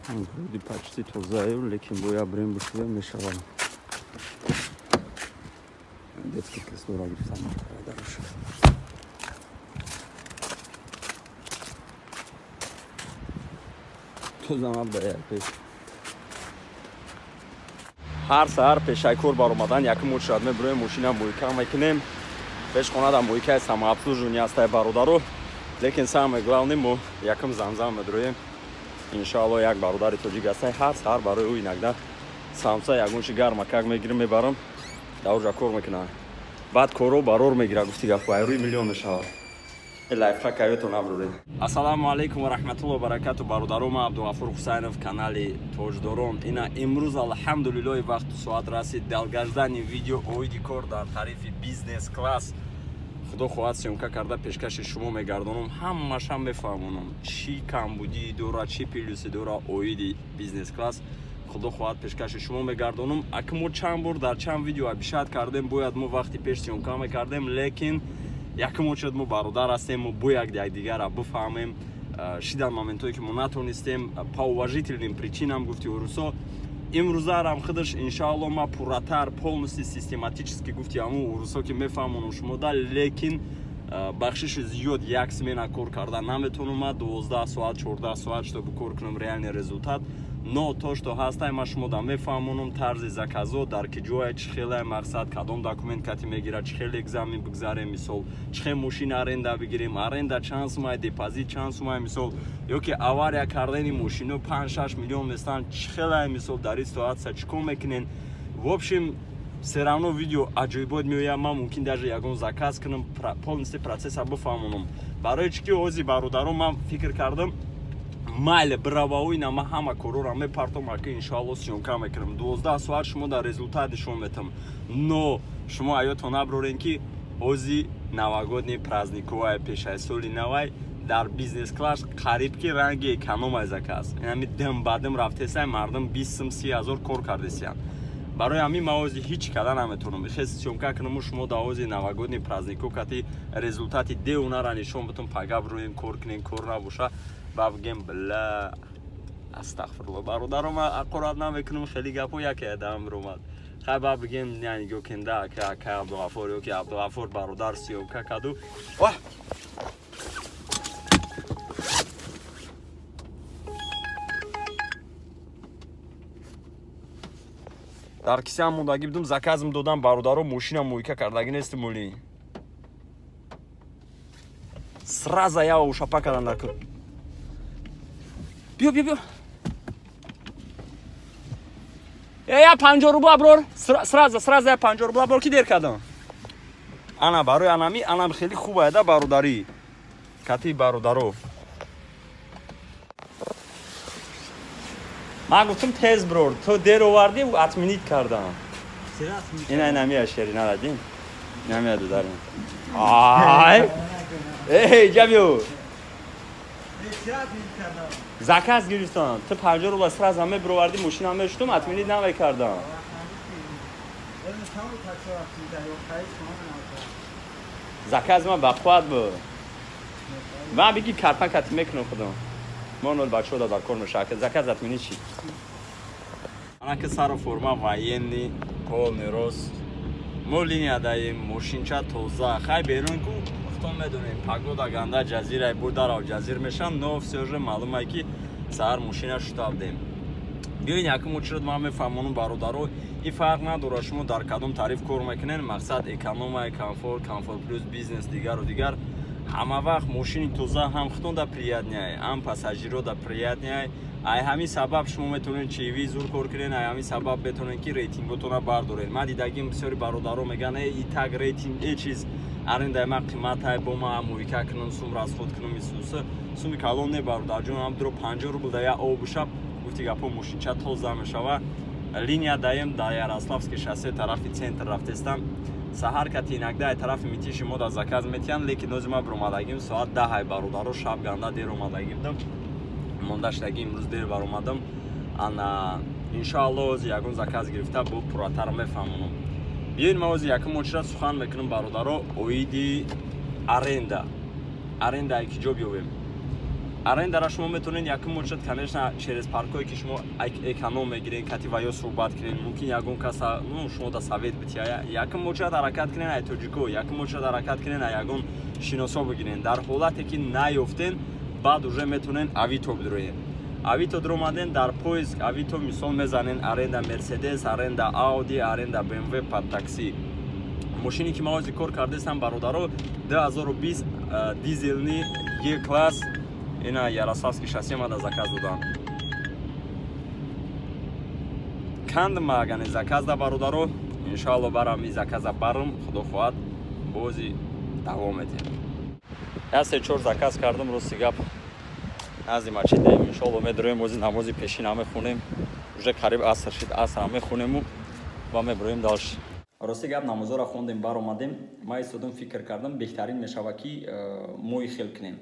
Вроде почти тозаю, лекин бояд бирем бушӯем, мешавад. Детский креслора гирифтам даруш. Тоза набуда як пеш. Ҳар саҳар пешай кор баромадан якум очередь мебироем, мошина мойка мекунем. Пеш хона дар мойкаи самообслуживание ҳастай, бародаро. Лекин самое главное, мо якум Замзам медроем. Иншоалло, як бародари тоҷик ҳастай, ҳар саҳар барои ӯ инагда самса, ягончи гарма как мегирим, мебарам, дар уҷа кор мекунам. Баъд коро барор мегира, гуфти гапо, айрӯи миллион мешавад. Лайфхак аёто наброред. Ассалому алайкум ва раҳматулло баракату, бародаро. Ман Абдуғафур Ҳусайнов, канали Тоҷдорон. Ина имрӯз, алҳамдулиллоҳи, вақту соат расид, долгожданный видео оиди кор дар тарифи бизнес класс. Худо хоҳад, съёмка карда пешкаши шумо мегардонам, ҳамашам мефаҳмонам, чӣ камбудӣ дора, чӣ плюси дора оиди бизнес класс. Худо хоҳад, пешкаши шумо мегардонам. Аки мо чанд бор дар чанд видео обещать кардем, бояд мо вақти пеш съёмка мекардем, лекин якум очередь мо бародар ҳастем, мо бояд якдигарро бифаҳмем. Шидан моментое ки мо натонистем по уважительным причинам, гуфти урусо. Имрӯзарам худаш, иншоалло, ма пурратар, полностью, систематически, гуфти ҳамун урусо, ки мефаҳмонам шумо да. Лекин бахшиши зиёд, як смена кор карда наметонам ма 12 соат, 14 соат, чтобы кор кунам реальный результат. Но то, что ҳастай, ма шумо да мефаҳмонам: тарзи заказо дар ки ҷое, чӣ хеле, мақсад, кадом документ кати мегирад, чӣ хел экзамен бигзарем, мисол, чӣ хел мошина аренда бигирем, аренда чанд сумай, депозит чанд сумай, мисол, ё ки авария кардани мошино 5-6 миллион местан, чӣ хелай, мисол, дар ин ситуация чӣ кор мекунен. В общем, все равно видео аҷоибот меояд. Ман мумкин даже ягон заказ кунам, полностью процесса бифаҳмонам. Барои чӣ ки ози, бародарон, ман фикр кардам, майле биравау, ина ман ҳама корора мепартом, ака, иншоалло, съёмка мекунам, 12 соат шумо дар результат нишон метам. Но шумо аётон наброрен, ки ози новогодний праздниковай, пешаи соли навай, дар бизнес класс қариб ки ранги экономай заказ, инами дим ба дим рафтесай, мардум 20 сум, 30 ҳазор кор кардесиян. Барои ҳамин ман ози ҳеҷ када наметавонам хес съёмка кунаму шумо дар ози новогодний празднико кати результати деунара нишон битум. Пага бироем, кор кунем, кор набоша, ба бигем, бла, астағфирулло, бародаро, ман ақорат намекунам, хеле гапо яке адам омад. Хай, ба бигем, яъне нигоҳ кунем да, ака, ака Абдуғафор ё ки Абдуғафор бародар съёмка каду. Оҳ! Дар кисаам мондагӣ будум, заказм додам, бародаро, мошинам мойка кардагӣ нестим, оли сразу я ушапа кардан дар кор. Биё, биё, биё, э, я 50 рубла брор, сразу, сразу я 50 рубла брор, ки дер кардам. Ана барои анами анам хеле хуб аяда, бародарӣ кати бародаро. Ман гуфтам, тез брор, ту дер овардӣ, отменить кардам. Ина инамия шери нарадим, инамия дударим. Ай, эй, ҷабиё, заказ гирифтам, ту 50 рубла сразу мебировардӣ, мошина мешутум, отменить намекардам. Заказ ман бақувват буд. Ман биги, карпан кати мекунам худам. Мо нол бачаҳо дар кор мешава, заказ отменить чи. Ана ки сару форма военный, полный рост. Мо линия даем, мошинча тоза. Хай, берун ку худтон медонем, погода ганда, ҷазирай бо дарав ҷазир мешан, но всё же маълумае, ки саҳар мошина шутабдем. Биёин, якум очередь ман мефаҳмонам, бародаро, и фарқ надорад, шумо дар кадом тариф кор мекунед, мақсад, эконома, комфорт, комфорт плюс, бизнес, дигару дигар. Ҳама вақт мошини тоза ҳам худтон да приятный, ҳам пассажиро да приятный. Ай ҳамин сабаб шумо метавонед чаевые зур кор кунед, ай ҳамин сабаб метавонед, ки рейтинготона бардоред. Ман дидагим, бисёри бародаро мегӯянд: «Э, и так рейтинг, э, чиз, арендаи ман қиматай, бо ма мойка кунам, сум расход кунам». Исуса суми калон не, бародарҷон, ҳам дуро 50 рубл да я обу шаб, гуфти гапо, мошинча тоза мешава. Линия даем, да Ярославский шоссе, тарафи центр рафтестам. Саҳар кати инакда ай тарафи Мытищи мо да заказ метиҳанд, лекин нози ма биромадагим соат 10-ай, бародаро, шаб ганда дер омадагӣ будам, монда шудагӣ, имрӯз дер баромадам. Ана, иншоалло, ози ягон заказ гирифта, бо пурратар мефаҳмонам. Биёин, ман ози якум очередь сухан мекунам, бародаро, оиди аренда. Аренда ки ҷо биёвем. Арендара шумо метавонед якум очередь, конечно, через паркое, ки шумо эконом мегирен, кати ва ё суҳбат кунед. Мумкин, ягон каса, ну, шумо да совет бития. Якум очередь ҳаракат кунед ай тоҷико, якум очередь ҳаракат кунед ай ягон шиносо бигирен. Дар ҳолате ки наёфтен, баъд уже метавонед Авито бидроед. Авито дуромаден, дар поиск Авито, мисол, мезанен аренда Мерседес, аренда Ауди, аренда БМВ под такси. Мошине ки ман ҳозир кор кардастам, бародаро, 2020, дизельный, Е класс. Ина Ярославский шоссе мада заказ додам, канд магани заказ да, бародаро. Иншоалло, барам и заказа барам, худо хоҳад, бози давом метиҳем. Я се чор заказ кардам. Рости гап, назди масҷидем. Иншоалло, медроем, бози намози пешина мехонем. Уже қариб аср шид, асра мехонему ва меброем дальше. Рости гап, намозоро хондем, баромадем. Ман истодам, фикр кардам, беҳтарин мешавад, ки мои хел кунем.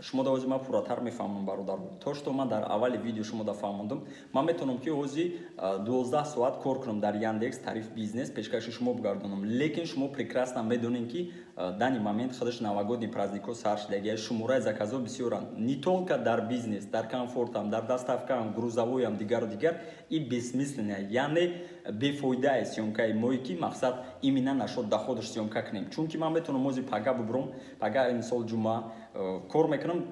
Шумо да ҳозир ман пурратар мефаҳмам, бародар. То что ман дар аввали видео шумо да фаҳмондам, ман метавонам, ки ҳозир 12 соат кор кунам дар Яндекс тариф бизнес, пешкаши шумо бигардонам, лекин шумо прекрасно медонем, ки данный момент худаш новогодний праздникҳо сар шудагия, шумораи заказҳо бисёранд, не только дар бизнес, дар комфортам, дар доставкаам, грузовойам, дигару дигар. И бессмысленная, яъне бефоидае съёмкаи мое, ки мақсад именно нашод доходаш съёмка кунем, чунки ман метавонам ҳозир пага бубурам. Пага, мисол, ҷумъа, кор мекунам,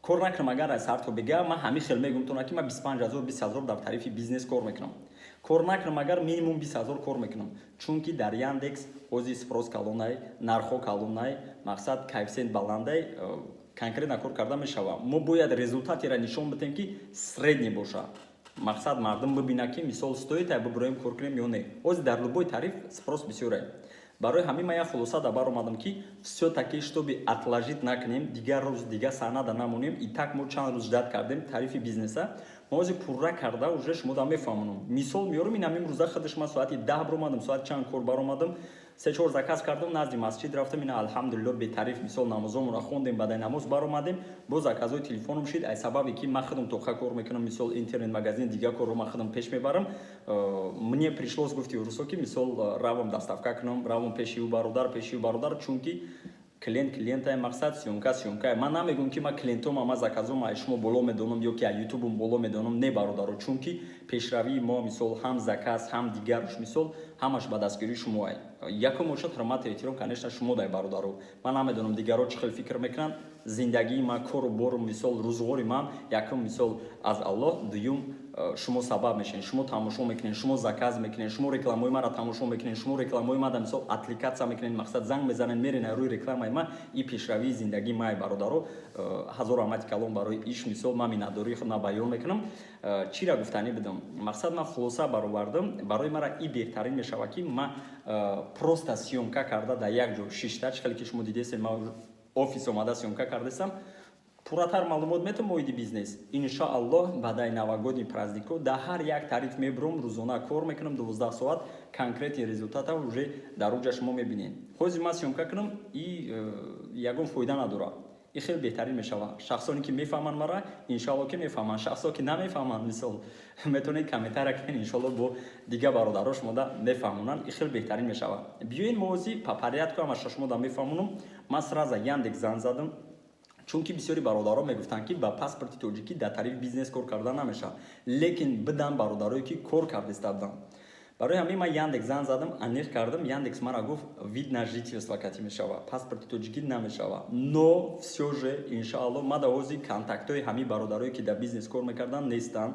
кор накунам. Агар аз сар то бега, ман ҳамин хел мегӯм тона, ки ман 25 000, 20 000 дар тарифи бизнес кор мекунам. Кор накунам агар, минимум 20 000 кор мекунам, чунки дар Яндекс ҳозир спрос калонай, нархҳо калонай, мақсад, коэффициент баландай, конкретно кор карда мешавад. Мо бояд результатеро нишон бидем, ки средний бошад. Мақсад, мардум бибинад, ки, мисол, стоит ай бибироем, кор кунем ё не. Ҳозир дар любой тариф спрос бисёрай. Барои ҳамин ман як хулоса да баромадам, ки всё-таки, чтобы отложить накунем, дигар рӯз, дигар саҳнада намонем. И так мо чанд рӯз ждать кардем тарифи бизнеса. Мо ҳозир пурра карда уже шумо да мефаҳмонам. Мисол меёрам: ин ҳамин рӯза худаш ман соати 10 баромадам, соати чанд кор баромадам, се чор заказ кардам, назди масҷид рафтам. Ина, алҳамдулилло, бетариф, мисол, намозомонро хондем, баъдаи намоз баромадем, боз заказҳои телефоном шид. Ай сабабе ки ман худам тоқа кор мекунам, мисол, интернет магазин, дигар корро ман худам пеш мебарам, мне пришлось, гуфти урусо, ки, мисол, равам доставка кунам, равам пеши ӯ бародар, пеши ӯ бародар, чунки клиент клиентае, мақсад, съёмка съёмкае. Ман намегӯям, ки ман клиентома, ман заказома ай шумо боло медонам ё ки ай ютубум боло медонам. Не, бародаро, чунки пешравии мо, мисол, ҳам заказ, ҳам дигаруш, мисол, ҳамаш ба дастгирии шумо ай. Якум бошад, ҳурмату эҳтиром, конечно, шумо дай, бародаро. Ман намедонам, дигарро чӣ хел фикр мекунанд. Зиндагии ман, кору бору, мисол, рӯзғори ман, якум, мисол, аз Аллоҳ, дуюм, шумо сабаб мешавед. Шумо тамошо мекунед, шумо заказ мекунед, шумо рекламаҳои маро тамошо мекунед, шумо рекламаҳои мада, мисол, откликаться мекунед, мақсад, занг мезанед, мерен рӯи рекламаи ман. И пешравии зиндагии май, бародаро. Ҳазор раҳмати калон барои иш. Мисол, ман миннатдории худма баён мекунам. Чира гуфтанӣ будам? Мақсад, ман хулоса баровардам: барои мара и беҳтарин мешавад, ки ман просто съёмка карда, дар як ҷо шишта, чӣ хеле ки шумо дидесед, ман офис омада съёмка кардастам, пурратар маълумот метавон оиди бизнес. Иншоаллоҳ, баъдаи новогодний праздникҳо дар ҳар як тариф мебурам, рӯзона кор мекунам 12 соат. Конкретный результата уже дар уҷа шумо мебинед. Ҳозир ман съёмка кунам и ягон фоида надорад. И хеле беҳтарин мешавад. Шахсоне ки мефаҳманд мара, иншоалло, ки мефаҳманд. Шахсо ки намефаҳманд, мисол, метавонед комментария кунед, иншоалло, бо дигар бародаро шумода мефаҳмонанд. И хеле беҳтарин мешавад. Биёед, мо ҳозир по порядку ҳамаша шумода мефаҳмонам. Ман сразу Яндекс занг задам, чунки бисёри бародаро мегуфтанд, ки ба паспорти тоҷикӣ дар тарифи бизнес кор карда намешавад, лекин бидам бародарое ки кор кардаиста буданд. Барои ҳамин ман Яндекс занг задам, аниқ кардам. Яндекс мара гуфт, вид на жительство кати мешавад, паспорти тоҷикӣ намешавад. Но всё же, иншоалло, ма дар ҳозир контактҳои ҳамин бародарое ки дар бизнес кор мекарданд, нестанд.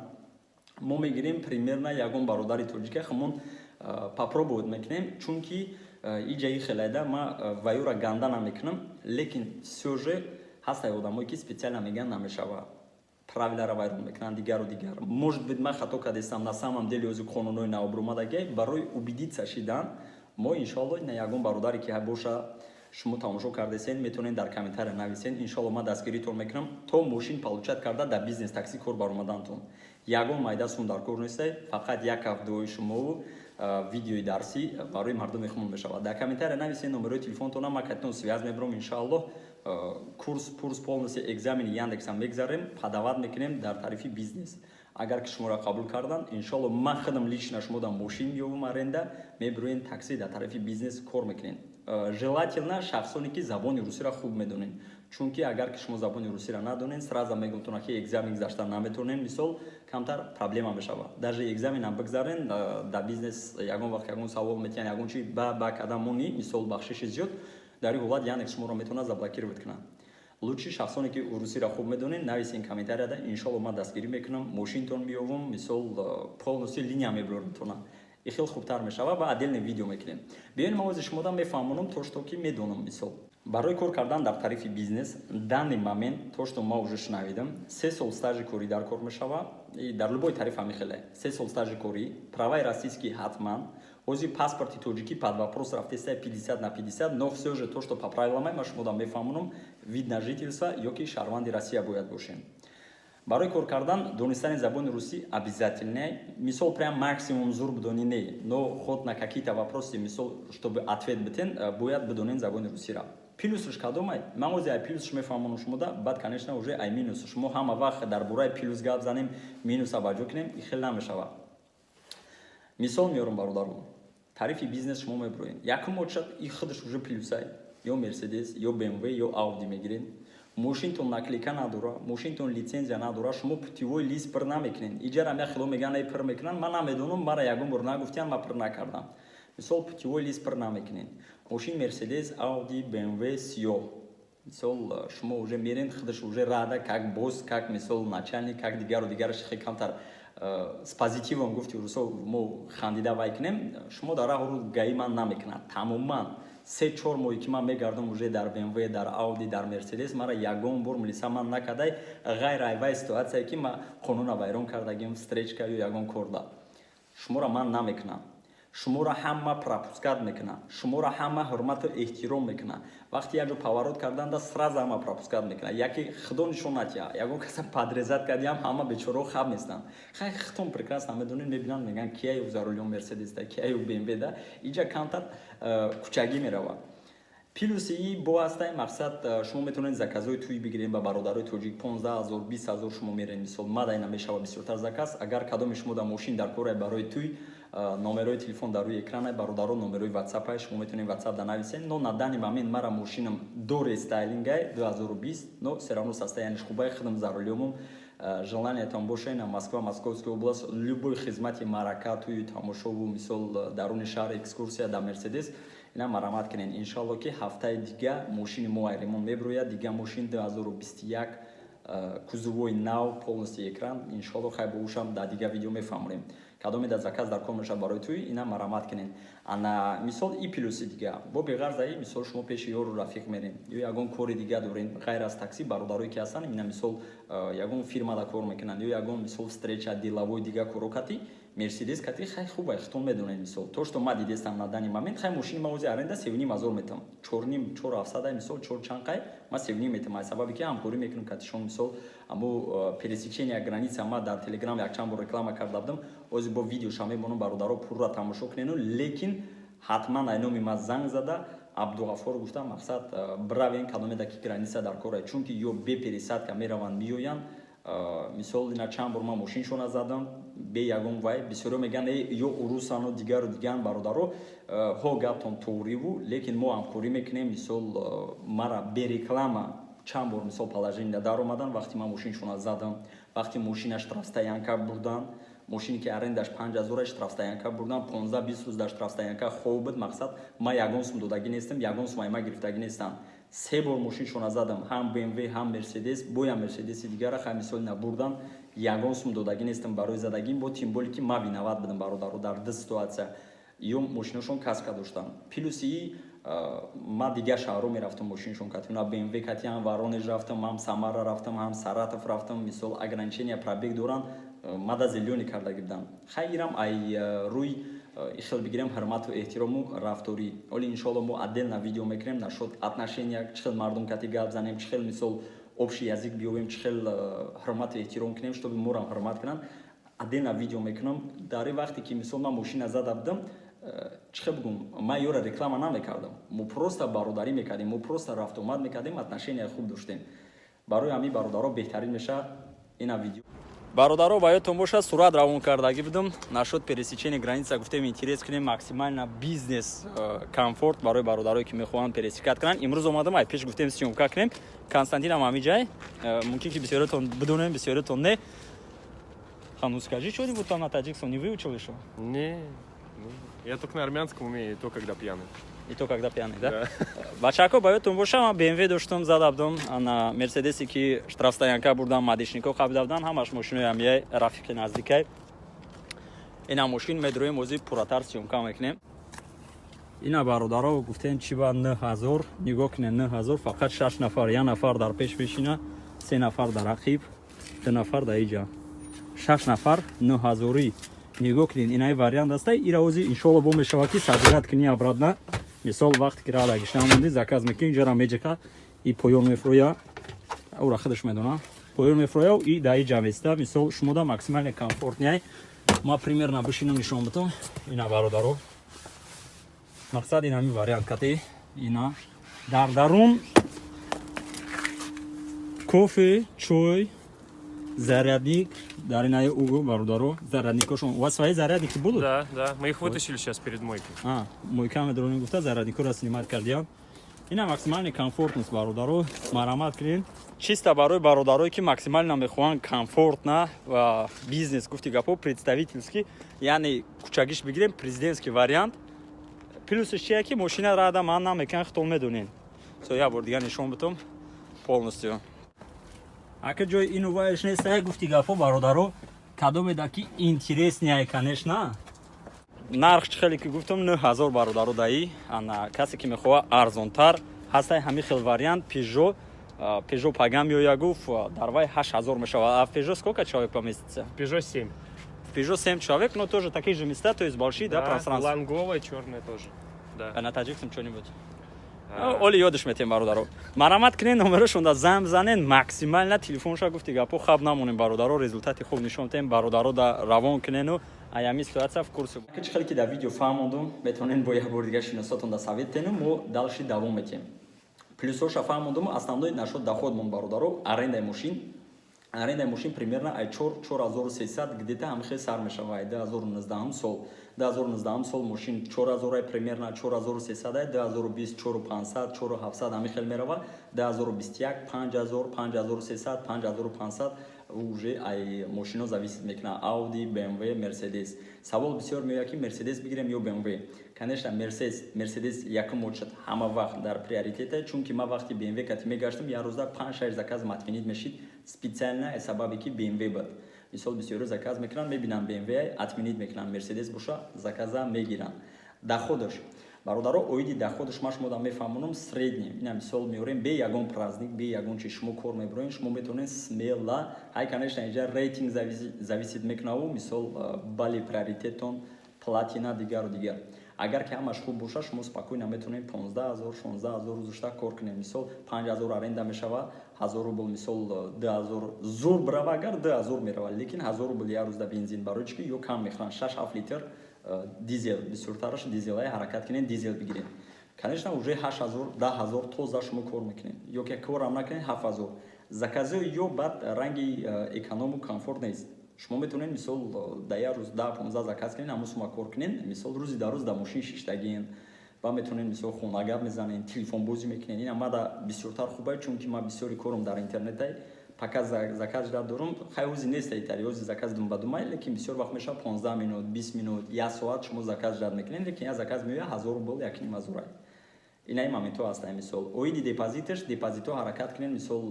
Мо мегирем примерно ягон бародари тоҷика, ҳамон попробовать мекунем, чунки иҷаи хелайда ма ваюра ганда намекунам, лекин всё же ҳастае одамое ки специально мегӯянд намешавад, правиларо вайрон мекунанд, дигару дигар. Может быть, ман хато кардастам. На самом деле ҳозир қонунҳои навбуромадагӣ. Барои убедиться шидан мо, иншоалло, ина ягон бародаре ки боша, шумо тамошо кардесен, метавонед дар комментария нависен. Иншоалло, ман дастгиритон мекунам то мошин получать карда, дар бизнес такси кор баромадантон. Ягон майда сум дар кор нестай, фақат як ҳафт дуои шумову видеои дарсӣ барои мардуми хумон мешавад. Дар комментария нависен номерои телефонтона, ман катитон связь мебарам. Иншоалло, курс пурс, полностью экзамени Яндексам мегзарем, подавать мекунем дар тарифи бизнес. Агар ки шуморо қабул карданд, иншоалло, ман худам лично шумо дар мошин меёвам аренда, мебироен, такси дар тарафи бизнес кор мекунем. Желательно шахсоне ки забони русиро хуб медонед. Чунки агар ки шумо забони русиро надонед, сразу мегӯм, ки экзамен гузашта наметавонед. Мисол, камтар проблема мешавад. Даже экзаменам бигзарен, дар бизнес ягон вақт ягон савол метиҳанд, ягон чи ба кадам монӣ, мисол, бахшиши зиёд, дар ин ҳолат Яндекс шуморо метавонад заблокировать кунад. Лучше шахсоне ки русиро хуб медонед, нависен комментарияда, иншолло ман дастгирӣ мекунам, мошинтон меёвам, мисол, полностью линия мебарорам. И хел хубтар мешавад ва отдельный видео мекунем. Биёед, ман ози шумода мефаҳмонам то, что ки медонам. Мисол, барои кор кардан дар тарифи бизнес, данный момент, то, что ма уже шунавидам, 3 сол стажи корӣ дар кор мешавад. Дар любой тариф ҳами хеле: 3 сол стажи корӣ, праваи российский ҳатман. Ози паспорти тоҷикӣ под вопрос рафтеста, 50 на 50, но всё же то, что по правилам ма шумода мефаҳмонам, вид на жительство ё ки шаҳрванди Россия бояд бошем. Барои кор кардан донистани забони русӣ обязательно. Мисол, прям максимум зур бидонӣ не, но хоть на какие-то вопросы, мисол, чтобы ответ битен, бояд бидонен забони русиро. Плюсш кадомай? Ман ози ай плюсш мефаҳмонам шумода, баъд, конечно, уже ай минус. Шумо ҳама вақт дар бораи плюс гап занем, минуса ба ҷо кунем, и хел намешавад. Мисол меорам, бародарон. Тарифи бизнес шумо мебуроед, якум очад, и худаш уже плюсай: ё Мерседес, ё БМВ, ё Ауди мегиред. Мошинтон наклейка надора, мошинтон лицензия надора, шумо путевой лист пир намекунед. Иҷарам як хело мегӯянд, ай пир мекунанд, ман намедонам, мара ягон бор нагуфтиян, ман пир накардам. Мисол, путевой лист пир намекунед, мошин Мерседес, Ауди, БМВ сиёҳ. Мисол, шумо уже мерен, худаш уже рада, как босс, как, мисол, начальник, как дигару дигараш, хеле камтар с позитивом, гуфти русо, мо хандида вай кунем. Шумо дар раҳу ГАИ ман намекунад тамоман. 3-4 моҳе ки ман мегардам уже дар БМВ, дар Ауди, дар Мерседес, мара ягон бор милиса ман накардай, ғайр ай вай ситуатсие ки ман қонуна вайрон кардагим, встречка ё ягон корда. Шуморо ман намекунам, шуморо ҳама пропускать мекунад, шуморо ҳама ҳурмату эҳтиром мекунад. Вақте як ҷо поворот карданда, сразу ҳама пропускать мекунад. Яке худо нишон натиҳад, ягон каса подрезать кардиам, ҳама бечорао хаб нестанд. Хай, хитон прекрасно медонед, мебинанд, мегӯянд, кияю за рулём Мерседес да, кияю БМВ да. Иҷа камтар кучагӣ меравад. Плюси и бо ҳастай, мақсад, шумо метавонед заказҳои тӯй бигиред ба бародарои тоҷик, 15 000, 20 000 шумо меред. Мисол, мадайна мешава бисёртар заказ. Агар кадоми шумо дар мошин дар корай барои тӯй, номерои телефон дар рӯи экранай, бародаро, номерои ватсапай, шумо метавонед ватсап да нависед. Но на данный момент мара мошинам до рестайлингай 2020, но всё равно состояниеш хубай, худам за рулёмум. Желаниятон боша, ина Москва, Московская область, любой хизмати марака, тӯю тамошову, мисол, даруни шаҳр, экскурсия дар Мерседес, ина марамат кунед. Иншалло, ки ҳафтаи дига мошини мо ай ремонт мебирояд. Дига мошин 2021, кузовои нав, полностью экран, иншалло. Хай, бо ушам дар дига видео мефаҳмонем. Кадоме дар заказ дар кор мешавад барои тӯй, ина марамат кунед. Ана, мисол, и плюси дига бо беғарзаи, мисол, шумо пеши ёру рафиқ мерем ё ягон кори дига дорем, ғайр аз такси, бародарое ки ҳастанд, ина, мисол, ягон фирмада кор мекунанд ё ягон, мисол, встреча, деловой дига коро кати Мерседес кати, хай, хубай, хитон медонед. Мисол, то, что ма дидестам на данный момент, хай, мошини ма ози аренда 3,5 ҳазор метам, чорним, чор ҳафтсадай, мисол, чор чанқай, ма 3,5 метам, ай сабаби ки ҳамкорӣ мекунем катишон. Мисол, аммо пересечения граница ма дар Телеграм якчанд бор реклама карда будам, ози бо видеоша мемонам, бародаро, пурра тамошо кунену. Лекин ҳатман ай номи ма занг зада, Абдуғаффор гуфтам, мақсад, бравен, кадомеда ки граница дар кора, чунки ё бе пересадка мераванд, меоянд. Мисол, ина чанд бор ман мошиншона задам бе ягон вай. Бисёриҳо мегӯянд, ё урусану дигару дигар. Бародаро, ҳо, гаптон тоғриву, лекин мо ҳамкорӣ мекунем. Мисол, мара бе реклама чанд бор, мисол, положение даромадан, вақте ман мошиншона задам, вақте мошина штрафстоянка бурдан, мошине ки арендаш 5000, штрафстоянка бурдан, 15-20 рӯз дар штрафстоянка хоб буд. Мақсад, ман ягон сум додагӣ нестам, ягон сум айма гирифтагӣ нестам. Се бор мошиншона задам, ҳам БМВ, ҳам Мерседес, боям Мерседеси дигара. Хай, мисол, набурдан, ягон сум додагӣ нестам барои задагим, бо тем более ки ман виноват будам, бародаро, дар ду ситуация. Ё мошиношон каска доштам. Плюси, ман дигар шаҳрҳо мерафтам мошиншон кати, на БМВ кати, ҳам Воронеж рафтам, ҳам Самара рафтам, ҳам Саратов рафтам. Мисол, ограничения пробег доранд, мада зелёный кардаги будам. Хай, ирам ай рӯи ихел бигирем, ҳурмату эҳтирому рафторӣ. Оли, иншоалло, мо отдельно видео мекунем насчёт отношения, чӣ хел мардум кати гап занем, чӣ хел, мисол, общий язык биёбем, чӣ хел ҳурмату эҳтиром кунем, чтобы морам ҳурмат кунанд. Отдельно видео мекунам. Дар ин вақте ки, мисол, ман мошина зада будам, чӣ хел бигӯм, ман ёра реклама намекардам, мо просто бародарӣ мекардем, мо просто рафтуомад мекардем, отношения хуб доштем. Барои ҳамин, бародаро, беҳтарин мешавад ина видео. Бародаро, ба ёдтон бошад, сурат равон кардагӣ будам насчёт пересечения граница. Гуфтем, интерес кунем, максимально бизнес комфорт барои бародарое, ки мехоҳанд пересекать кунанд. Имрӯз омадам, ай пеш гуфтем, съёмка кунем. Константинам ҳамиҷай, мумкин ки бисёриятон бидонем, бисёриятон не. Ну скажи что-нибудь там на таджикском, не выучил еще? Не, я только на армянском умею, и то, когда пьяный. И то, когда пьяный, да? Бачако, ба ёдтон боша, ман БМВ доштам, зада будам, ана Мерседесе, ки штрафстоянка бурдам, мадишнико қабида будам, ҳамаш мошинои ҳамияй рафиқи наздикай. Ина мошин медроем, ози пурратар съёмка мекунем. Ина, бародаро, гуфтем, чи ба 9000. Нигоҳ кунед, 9000, фақат шаш нафар. Як нафар дар пеш мешина, се нафар дар ақиб, ду нафар дар иҷа, шаш нафар, нӯҳазорӣ. Нигоҳ кунед, инаи вариант аста. Ира ози, иншолло, бо мешавад, ки собирать кунӣ обратно. Мисол, вақте ки рада гишта монди, заказ мекунӣ, инҷара меҷака и поён мефурӯя, ура худаш медона, поён мефурӯя и дар иҷа места. Мисол, шумода максимально комфортный. Ма примерно бишинам, нишон битам. Ина, бародаро, мақсад ин ҳамин вариант кати. Ина дар дарун кофе, чой, зарядник дар инаи угу. Бародаро, зарядникошон, у вас свои зарядники будут? Да, мы их вытащили сейчас перед мойкой. А, мойка медронем, гуфта, зарядникоро снимать кардиям. Ина максимальный комфортность, бародаро, марамат кунед. Чисто барои бародарое, ки максимально мехоҳанд комфортно ва бизнес, гуфти гапо, представительский, яъне кучагиш бигирем, президентский вариант. Плюсиш чия, ки мошина рада ман намекан, хитол медонен. Со як бор дига нишон битум полностью. Ака, ҷои ину вайш нест, гуфти гапо, бародаро, кадомеда ки интересный, конечно. Нарх чӣ хеле ки гуфтам, 9000, бародаро, даи. Ана касе ки мехоҳад арзонтар, ҳастай ҳамин хел вариант. Пежо, Пежо пагам меоя, гуфт, дар вай 8000 мешавад. А в Пежо сколько человек поместится? Пежо 7. В Пежо 7 человек, но тоже такие же места, то есть большие, да, пространство. Ланговая, черная тоже. Да. А на таджикском что-нибудь? Оли ёдаш метем, бародаро. Марамат кунен, номерошонда занг бизанен, максимально телефонша, гуфти гапо, хаб намонем, бародаро, результати хуб нишон тем, бародаро, да равон кунену аями ситуация в курсе. Чӣ хеле ки дар видео фаҳмондум, метавонен бо як бори дигар шиносотон да совет тену, мо дальше давом метем. Плюсоша фаҳмондум, основной насчёт доходмон, бародаро, арендаи мошин. Арендаи мошин примерно ай 4, 4300 где-то ҳамин хел сар мешава. Ай 2019 сол, 2019 сол мошин 4000 ай, примерно 4300 ай, 2020 4500, 4700 ҳамин хел мерава, 2021 5000, 5300, 5500. Уже ай мошино зависит мекунад: Ауди, БМВ, Мерседес. Савол бисёр меояд, ки Мерседес бигирем ё БМВ. Конечно, Мерседес. Мерседес якум очад, ҳама вақт дар приоритете, чунки ман вақти БМВ кати мегаштам, як рӯза панҷ, шаш заказ отменить мешид, специально ай сабабе ки БМВ буд. Мисол, бисёриҳо заказ мекунанд, мебинанд БМВ, отменить мекунанд. Мерседес боша, заказа мегиранд. Доходаш, бародаро, оиди доходаш ман шумо мефаҳмонам средний. Ина мисол меорем: бе ягон праздник, бе ягон чи шумо кор мебироен, шумо метавонед смело. Ҳай, конечно, инҷа рейтинг зависит мекунаву, мисол, бали приоритетон, платина, дигару дигар. Агар ки ҳамаш хуб боша, шумо спокойно метавонед 15 000, 16 000 рӯзушта кор кунед. Мисол, 5000 аренда мешава, 1000 рубл, мисол, 2000 зур бирава, агар 2000 мерава, лекин 1000 рубл як рӯзда бензин. Барои чи ки ё кам мехӯранд, 6-7 литр дизел, бисёртараш дизелае, ҳаракат кунед, дизел бигиред. Конечно, уже 8000, 10 000 тоза шумо кор мекунед, ё ки корам накунед, 7000. Заказҳои ё баъд ранги эконому комфорт нест. Шумо метавонед, мисол, дар як рӯз 10, 15 заказ кунед, ҳамон сума кор кунед. Мисол, рӯзи дар рӯз дар мошин шиштагиен ва метавонед, мисол, хона гап мезанед, телефонбозӣ мекунед. Ин мада бисёртар хубай, чунки ман бисёри корум дар интернетай, пока заказ ждать дорум. Хай, ҳози нест итари, ҳози заказ дум ба думай, лекин бисёр вақт мешавад, 15 минут, 20 минут, як соат шумо заказ ждать мекунед, лекин як заказ меояд, 1000 рубл, 1500. Инаи моментҳо ҳастанд. Мисол, оиди депозиташ, депозитҳо ҳаракат кунед, мисол,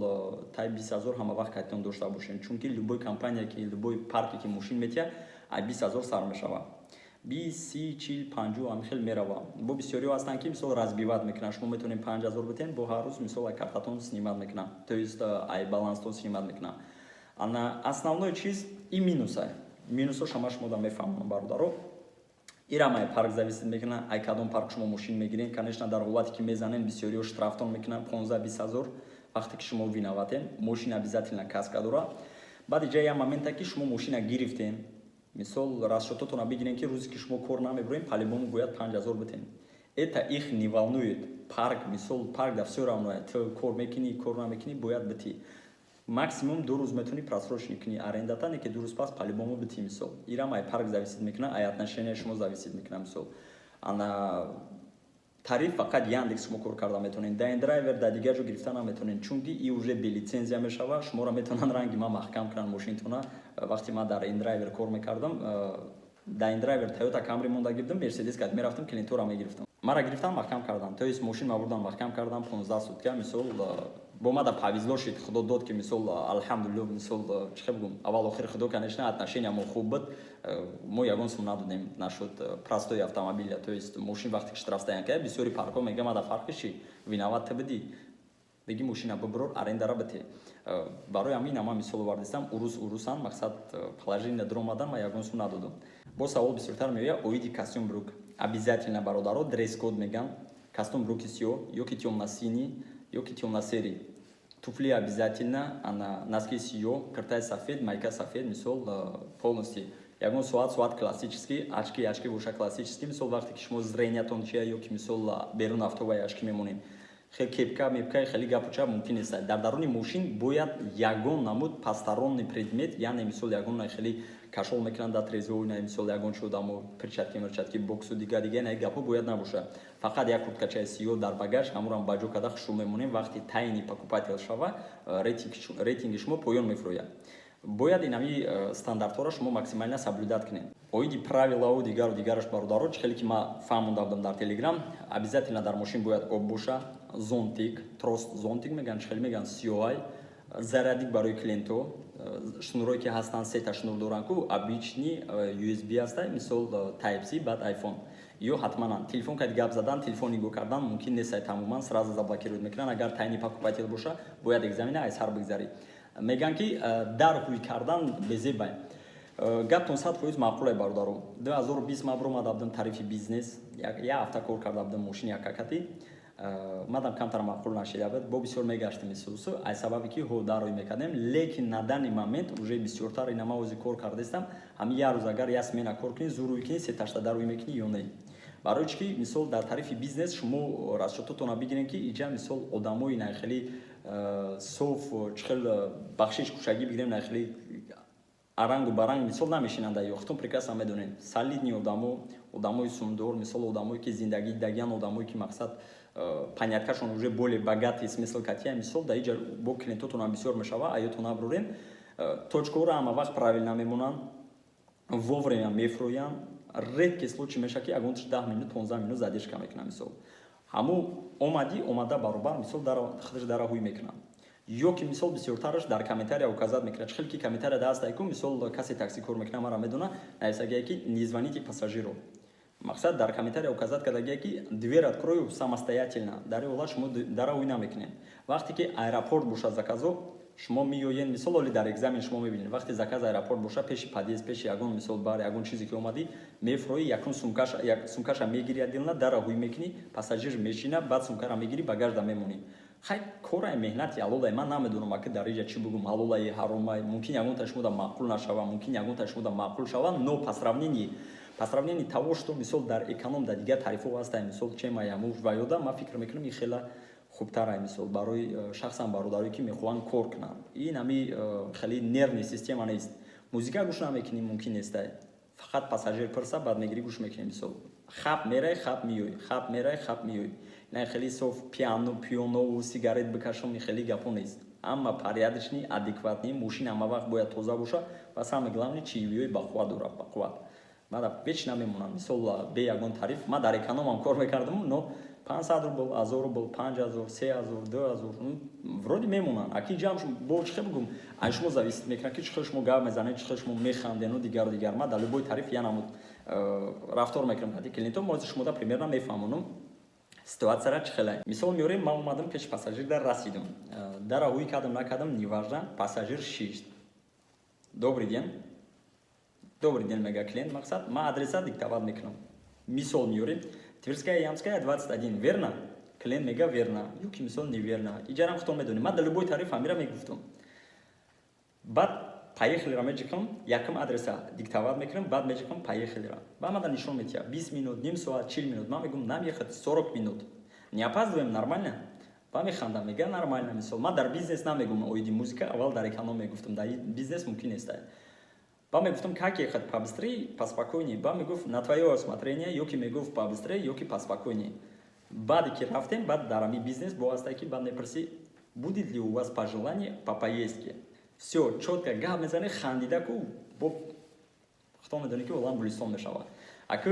таи 20 000 ҳама вақт кайтон дошта бошед, чунки любой компания ки, любой парке ки мошин метиҳад, ай 20 000 сар мешавад, 20, 30, 40, 50 ҳамин хел мерава. Бо бисёриҳо ҳастанд, ки, мисол, разбивать мекунанд. Шумо метавонед 5000 битен, бо ҳар рӯз, мисол, ай картатон снимать мекунанд, то есть ай баланстон снимать мекунанд. Ана основной чиз и минусай, минусо шама шумо да мефаҳмам, бародаро. Ирам ай парк зависит мекунад, ай кадом парк шумо мошин мегирен. Конечно, дар ҳолате ки мезанен, бисёриҳо штрафтон мекунанд 15-20 ҳазор, вақте ки шумо виноватен. Мошин обязательно каска дора. Баъд иҷа як момента, ки шумо мошина гирифтен, мисол, расчётотона бигирен, ки рӯзе ки шумо кор намебурен, по-любому бояд 5000 битен. Это их не волнует парк. Мисол, парк да всё равно, ту кор мекунӣ, кор намекунӣ, бояд битӣ. Максимум 2 рӯз метавонӣ просроченный кунӣ арендата, не ки 2 рӯз пас по-любому битӣ. Мисол, ирам ай парк зависит мекунад, ай отношения шумо зависит мекунад. Мисол, ана тариф фақат Яндекс шумо кор карда метавонед, да индрайвер, да дигар ҷо гирифта наметавонед, чунки и уже бе лицензия мешава. Шуморо метавонанд ранги ман маҳкам кунанд мошинтона. Вақте ман дар индрайвер кор мекардам, дар индрайвер Тойота Камри мондаги будам, Мерседес кад мерафтам, клиентора мегирифтам. Мара гирифтан, маҳкам кардан, то есть мошин ма бурдан, маҳкам кардан 15 сутка. Мисол, бо мада повезло шид, худо дод, ки мисол, алҳамдулилло, мисол, чӣ хел бигӯм, аввал охир худо, конечно, отношения мо хуб буд, мо ягон сум надодем нашуд простой автомобиля. То есть мошин вақте ки штрафстоянка, бисёри паркҳо мега: «Мада фарқи чи, виноват ты бидӣ, беги, мошина бибурор, арендара бите». Барои ҳамин ама мисол овардистам. Урус урусан, мақсад, положение дуромадан, ма ягон сум надодам. Бо савол бисёртар меояд оиди костюм брюк. Обязательно, бародаро, дресс-код меган, костюм брюки сиёҳ ё ки тёмно-синий, ё ки тёмно-серый, туфли обязательно, ана носки сиёҳ, киртаи сафед, майка сафед. Мисол, полностью ягон соат, соат классический, очки, очки боша классический. Мисол, вақте ки шумо зрениятон чия ё ки, мисол, берун автобай очки мемонед. Хел кепка мепка, хеле гапу чап мумкин нест. Дар даруни мошин бояд ягон намуд посторонний предмет, яъне, мисол, ягон хеле кашол мекунанд дар трезво, мисол, ягон чи одамо, перчатки мерчатки, боксу дига дига, на гапҳо бояд набошад. Фақат як курткачаи сиёҳ дар багаж, ҳамурам ба ҷо карда хушрӯ мемонем. Вақти тайный покупатель шава, рейтинги шумо поён мефурӯяд. Бояд инами стандартҳоро шумо максимально соблюдать кунед. Оиди правилаву дигару дигараш, бародаро, чӣ хеле ки ман фаҳмонда будам дар Телеграм, обязательно дар мошин бояд об боша, зонтик, трость, зонтик мегӯянд, чӣ хеле мегӯянд, сиёҳай, зарядник барои клиентҳо, шнурое ки ҳастанд, сета шнур доранд ку, обычный USB ҳаста, мисол, Type C, баъд iPhone ё ҳатманан телефон кади гап задан, телефон нигоҳ кардан мумкин нест, тамоман сразу заблокировать мекунанд. Агар тайный покупатель боша, бояд экзамена аз сар бигзарӣ. Мегӯянд, ки дар ҳуй кардан безебай. Гаптон 100% маъқулай, бародаро. 2020 ман биромада будам тарифи бизнес, як ҳафта кор карда будам мошини якакатӣ, мадам камтар маъқул нашида буд, бо бисёр мегаштем исусу, аз сабабе ки ҳо дарои мекардем. Лекин на данный момент уже бисёртар ина ма ози кор кардастам. Ҳами як рӯз агар як смена кор кунӣ, зур кунӣ, сеташта дарои мекунӣ ё не. Барои чӣ ки, мисол, дар тарифи бизнес шумо расчетотона бигирем, ки иҷа, мисол, одамои на хеле соф, чӣ хел, бахшиш, кушагӣ бигирем, на хеле арангу баранг, мисол, намешинанд. Ё худтон прекрасно медонед, солидный одамо, одамои сумдор, мисол, одамое ки зиндагӣ дидагиан, одамое ки, мақсад, поняткашон уже более богатый смысл катия. Мисол, дар иҷа бо клиентотонам бисёр мешава, аётон наброрем, точкаҳоро ҳама вақт правильно мемонанд, вовремя мефурӯянд. Редкий случай мешавад, ки ягонташ 10 минут, 15 минут задержка мекунад. Мисол, ҳамун омадӣ, омада баробар, мисол, худаш дара ҳуй мекунад ё ки, мисол, бисёртараш дар комментария указать мекунад. Чӣ хеле ки комментария даст ку, мисол, касе такси кор мекунад, мара медона, нависагие ки «Не звоните пассажиру». Мақсад, дар комментария указать кардагие ки «Дверь открою самостоятельно». Дар ин ҳолат шумо дара ҳуй намекунед. Вақте ки аэропорт бошад заказо, шумо меоед, мисол, оли дар экзамен шумо мебинед, вақте заказ аэропорт боша, пеши подъезд, пеши ягон, мисол, бар ягон чизе ки омадӣ, мефуроӣ, якун сумкаша мегири, отдельно дара ҳуй мекунӣ, пассажир мешина, баъд сумкара мегирӣ, багажда мемонӣ. Хай, корай, меҳнати ҳалолай. Ман намедонам, аки дар иҷа чӣ бугум, ҳалолай, ҳаромай. Мумкин ягонта шумода маъқул нашава, мумкин ягонта шумода маъқул шава, но по сравнению того, что, мисол, дар эконом, дар дигар тарифҳо ҳастай, мисол, чемаяму ваёда, ман фикр мекунам, ин хела хубтарай. Мисол, барои шахсан бародарое ки мехоҳанд кор кунанд, ин ҳами хеле нервный система нест. Музика гӯш намекунӣ, мумкин нестай. Фақат пассажир пирса, баъд мегирӣ, гӯш мекунӣ. Мисол, хап мерай, хап меёй, хап мерай, хап меёй. На хеле соф пиано пионову сигарет бикашам, хеле гапо нест. Ҳама порядочный, адекватный. Мошин ҳама вақт бояд тоза боша ва самое главное, чаевые бақувват дорад, бақувват. Мада вечно мемонам, мисол, бе ягон тариф. Ман дар экономам кор мекардам, но 500 рубл, 1000 рубл, 5000, 3000, 2000 вроде мемонанд. Аки ҷамъ бо чӣ хел бигӯм, аз шумо зависит мекунад, ки чӣ хел шумо гап мезанед, чӣ хел шумо механдену дигару дигар. Ман дар любой тариф я намуд рафтор мекунам кати клиентон. Мози шумода примерно мефаҳмонам ситуатсияра чӣ хелай. Мисол меорем, ман омадам, пеши пассажир дар расидам, дара ҳуй кардам, накардам, неважно, пассажир шишт. «Добрый день, добрый день», мега клиент. Мақсад, ман адреса диктовать мекунам. Мисол меорем: «Тверская Ямская, 21, верно?» Клиент мега: «Верно» ё ки, мисол, «Неверно». Иҷарам худтон медонем. Ман дар любой тариф ҳамира мегуфтам. Баъд «Поехали»ра меҷиқам, якум адреса диктовать мекунам, баъд меҷиқам «Поехали»ра. Баъд мада нишон метиҳа 20 минут, ним соат, 40 минут. Ман мегӯм: «Нам ехать 40 минут, не опаздываем, нормально?» Ба механдам, мега: «Нормально». Мисол, ман дар бизнес намегум оиди музыка, аввал дар эконом мегуфтам, дар бизнес мумкин нест. Ба мегуфтам: «Как ехать, побыстрее, поспокойнее?» Ба мегуфт: «На твоё усмотрение». Ё ки мегуфт: «Побыстрее» ё ки «поспокойнее». Баъде ки рафтем, баъд дар ҳами бизнес бо ҳастае, ки баъд мепурсӣ: «Будет ли у вас пожелание по поездке?» Всё чётко гап мезанӣ, хандида ку, бо худо медонӣ, ки олам гулистон мешавад. Аку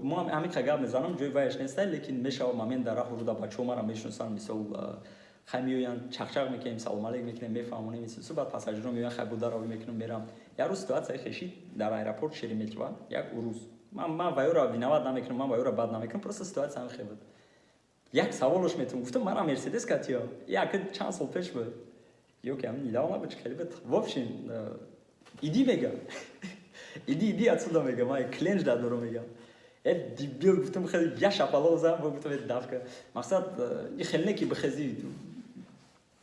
мо ҳамин гап мезанам, ҷои ваяш нестай, лекин мешавад момент дар раҳу руда бачаҳо мара мешиносанд. Мисол, хай, меоянд, чақчақ мекунем, салом алейк мекунем, мефаҳмонем. Исусу баъд пассажирон меоянд, хай, бударавӣ мекунем, мерам. Як рӯз ситуация хешид дар аэропорт Шереметьево, як урус. Ман ваёра виноват намекунам, ман ваёра бад намекунам, просто ситуация ҳамин хел буд. Як саволош метавон гуфтам: «Мара Мерседес катиё». Як чанд сол пеш буд ё ки ҳамин недавно буд, хеле буд. В общем, «Иди», мега, «иди, иди отсюда», мега, «ман клиент дадорам», мега. «Э, дебил», гуфтам, хеле я шапалоқ зам, бо гуфтам: «Давка». Мақсад, хеле не ки бихези,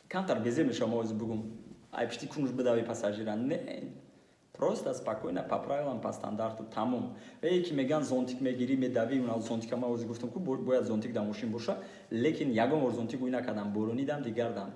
камтар безе мешавам, ози бугум, ай пишти кунуш бидави пассажира. Не, просто спокойно, по правилам, по стандарту, тамом. Е ки меган, зонтик мегирӣ, медавӣ, уна зонтика ма ози гуфтам ку, бояд зонтик дар мошин боша, лекин ягон бор зонтик ӯй накардам, боронидам, дигардам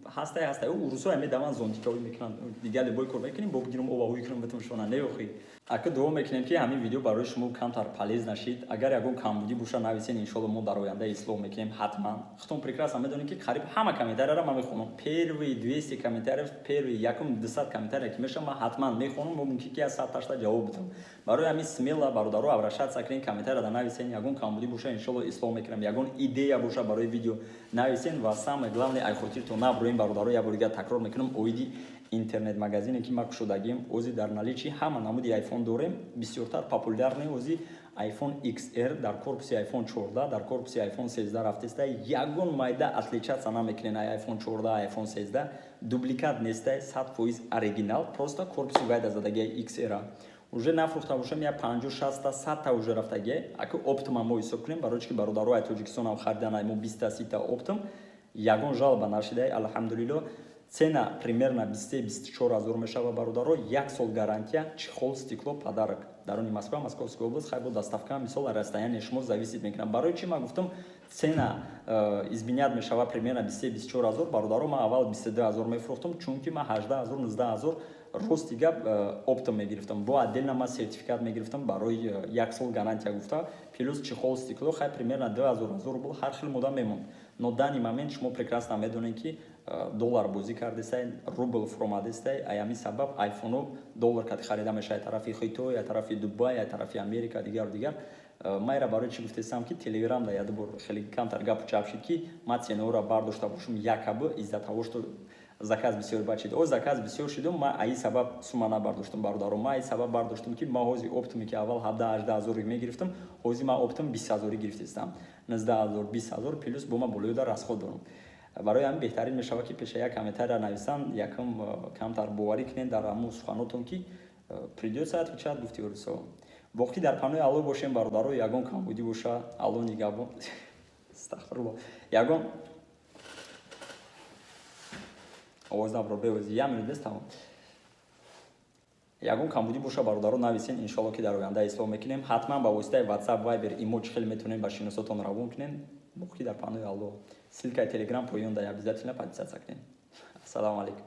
ҳастай, ҳастай. Урусоя медаванд, зонтика ӯй мекунанд, дигар либои кор мекунем, бо бигирам, ова ҳуй кунам, битум шона неохӣ. Ака, дуо мекунем, ки ҳамин видео барои шумо камтар полез нашид. Агар ягон камбудӣ боша, нависен, иншолло, мо дар оянда ислоҳ мекунем ҳатман. Худтон прекрасно медонем, ки қариб ҳама комментарияро ман мехонам. Первые 200 комментариев, первый якум 200 комментария ки мешавам, ман ҳатман мехонам, мумкин ки аз 100 ташта ҷавоб бидам. Барои ҳамин смело, бародаро, обращаться кунед, комментарияда нависен. Ягон камбудӣ боша, иншолло, ислоҳ мекунам. Ягон идея боша барои видео, нависен. Ва самое главное, ай хотиртон наброем, бародаро, як бори дигар такрор мекунам, оиди интернет-магазине ки ма кушодагим. Ози дар наличии ҳама намуди iPhone дорем. Бисёртар популярный ози iPhone XR дар корпуси iPhone 14, дар корпуси iPhone 13 рафтеста. Ягон майда отличаться намекунен ай iPhone 14, iPhone 13. Дубликат нестай, 100% оригинал, просто корпуси вайда задагиа XR. Уже нафрӯхта бошам, я 50, 60-та, 100-та уже рафтагия. Аку оптом а мо ҳисоб кунем, барои чи ки бародаро ай Тоҷикистонам харидан ай мо 20-та, 30-та оптом, ягон жалоба нашидай, алҳамдулилло. Цена примерно 23-24 ҳазор мешава, бародаро. Як сол гарантия, чехол, стекло подарок. Даруни Москва, Московская область, хай, бо доставка, мисол, расстояние шумо зависит мекунад. Барои чи ман гуфтам, цена изменять мешава, примерно 23-24 ҳазор, бародаро? Ман аввал 22 ҳазор мефурӯхтам, чунки ман 18 ҳазор, 19 ҳазор, рости гап, оптом мегирифтам. Бо отдельно ман сертификат мегирифтам барои як сол гарантия гуфта, плюс чехол, стекло, хай, примерно 2000 ҳазор рубл ҳар хел мода мемонд. Но данный момент шумо прекрасно медонед, ки доллар бозӣ кардестай, рубл фуромадестай. Ай ҳамин сабаб айфоно доллар кати харида мешавад, тарафи Хитой, тарафи Дубай, тарафи Америка, дигару дигар. Майра барои чӣ гуфтесам, ки Телеграм да яду бор хеле камтар гапу чап шид, ки ман ценаҳоро бардошта бошум, якобы из-за того, что заказ бисёр бачид. О, заказ бисёр шидум, ман аи сабаб сума набардоштам, бародаро. Ман аи сабаб бардоштам, ки ман ҳози оптоме ки аввал 17, 18 ҳазори мегирифтам, ҳози ман оптом 20 ҳазорӣ гирифтестам, 19 ҳазор, 20 ҳазор, плюс бо ман болоюда расход дорам. Барои ҳамин беҳтарин мешавад, ки пеша як комментария нависанд, якум камтар боварӣ кунед дар ҳамун суханотон, ки придётся отвечать, гуфти урусо. Боқӣ дар паноҳи Алло бошем, бародаро. Ягон камбудӣ боша, Алло нигаҳбон. Астағфирулло. Ягон овоз набро, бевози, як минут бес, тамом. Ягон камбудӣ боша, бародаро, нависен, иншоалло, ки дар оянда ислоҳ мекунем ҳатман. Ба воситаи WhatsApp, Viber, имо, чӣ хеле метавонем, ба шиносотон равон кунем. Боқӣ дар паноҳи Алло. Ссылкаи Телеграм поён дай, обязательно подписаться кунем. Ассалому алайкум.